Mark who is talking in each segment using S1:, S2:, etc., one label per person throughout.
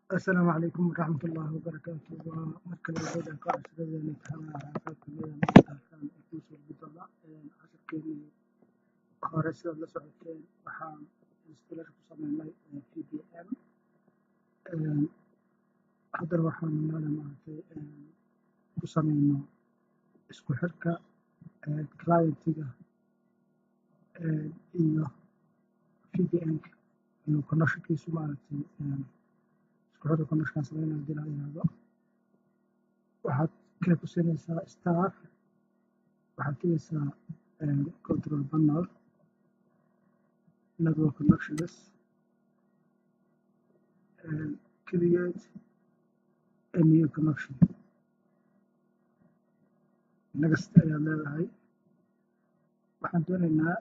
S1: Asalaamu calaykum waraxmatullaahi wabarakaatu. Waa markale wadan ka casharadeenna imtixaanaha qayb kamid ah maanta halkaan kuu soo gudbi doona. Casharkeenii hore, sidaad la socoteen, waxaan installation ku sameynay VPN. Haddana waxaan maala maaragtay ku sameyno isku xirka client-iga iyo VPN-ka inuu connection-kiisu maaragtay isku xirka connection sameynaya. Hadii la yiraahdo, waxaad kale ku siinaysaa start, waxaad tegaysaa control panel, network connections, create a new connection, next ayaad leedahay. Waxaan doonaynaa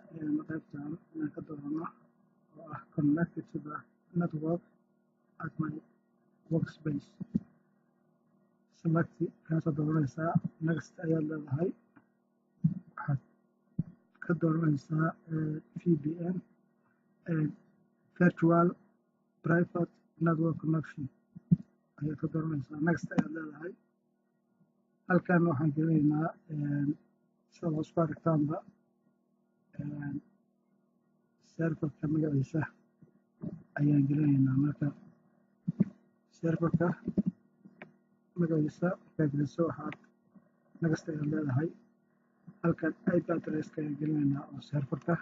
S1: qaybtan inaan ka doorano oo ah connected to the network at my workspace. Select kaasaad dooranaysaa, next ayaad leedahay. Waxaad ka dooranaysaa VPN, virtual private network connection ayaad ka dooranaysaa, next ayaad leedahay. Halkan waxaan gelinaynaa, sidaad hoos ku aragtaanba, server-ka magaciisa ayaan gelinaynaa. Marka server-ka magaciisa markaad geliso, waxaad next ayaad leedahay. Halkan IP address-ka ayaan gelinaynaa oo server-ka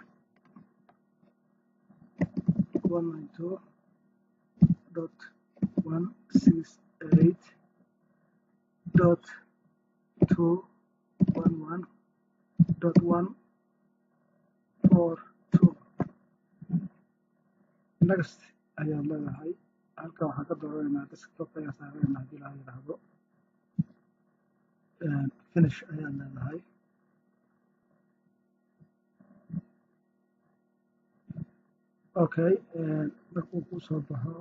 S1: 192.168.211.142. Next ayaad leedahay. Halkan waxaan ka dooranaynaa desktop ayaan saaranaynaa hadii la yiraahdo. Finish ayaad leedahay. Okay, markuu kuu soo baxo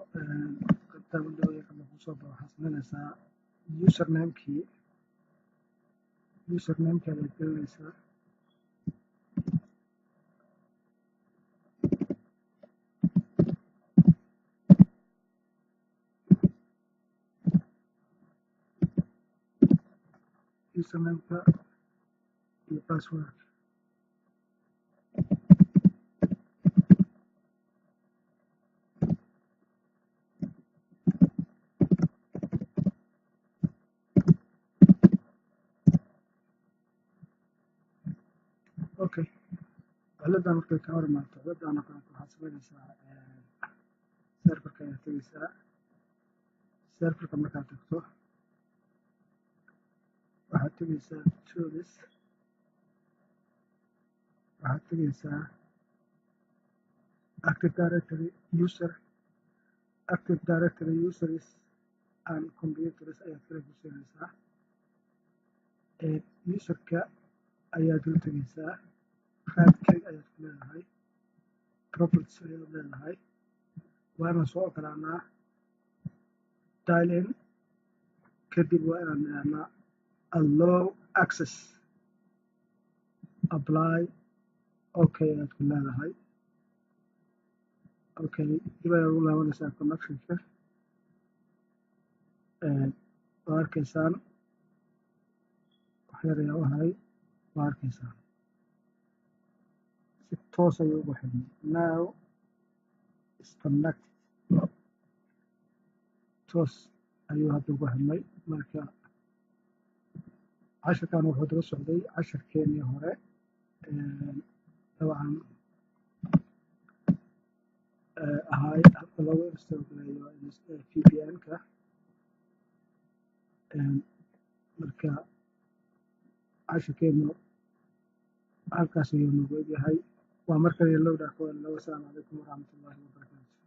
S1: qaybta window markuu kusoo baxo, waxaad sameynaysaa username-kii. Username-ka ayaad gelinaysaa. Username-ka iyo password. Okay, ciladan markay ka hor imaato, ciladan oo kaleeto, waxaad sameynaysaa server-ka ayaad tegeysaa. Server-ka markaad tagto, waxaad tegeysaa tools, waxaad tegeysaa Active Directory user, Active Directory users and computers ayaad kala guursanaysaa. User-ka ayaad dul tegeysaa, right click ayaad ku leedahay, properties ayaad leedahay. Waa inaan soo ogolaanaa dial in. Kadib waa inaan nidhahnaa allow access, apply, okay ayaad ku leedahay. Okay, dib ayaad ugu laabanaysaa connection-ka. Waa arkaysaan, wax yar ayaa u haray. Waa arkaysaan, si toos ayuu ugu xidhmay. Now is connected, toos ayuu hadda ugu xidhmay. Marka casharkan wuxuu daba socday casharkeenii hore, dabcan ahaay habka loogu install gareeyo VPN-ka. Marka casharkeenu halkaas ayuu noogu egyahay. Waa markale lowdha. Wasalaamu calaykum waraxmatullaahi wabarakaatu.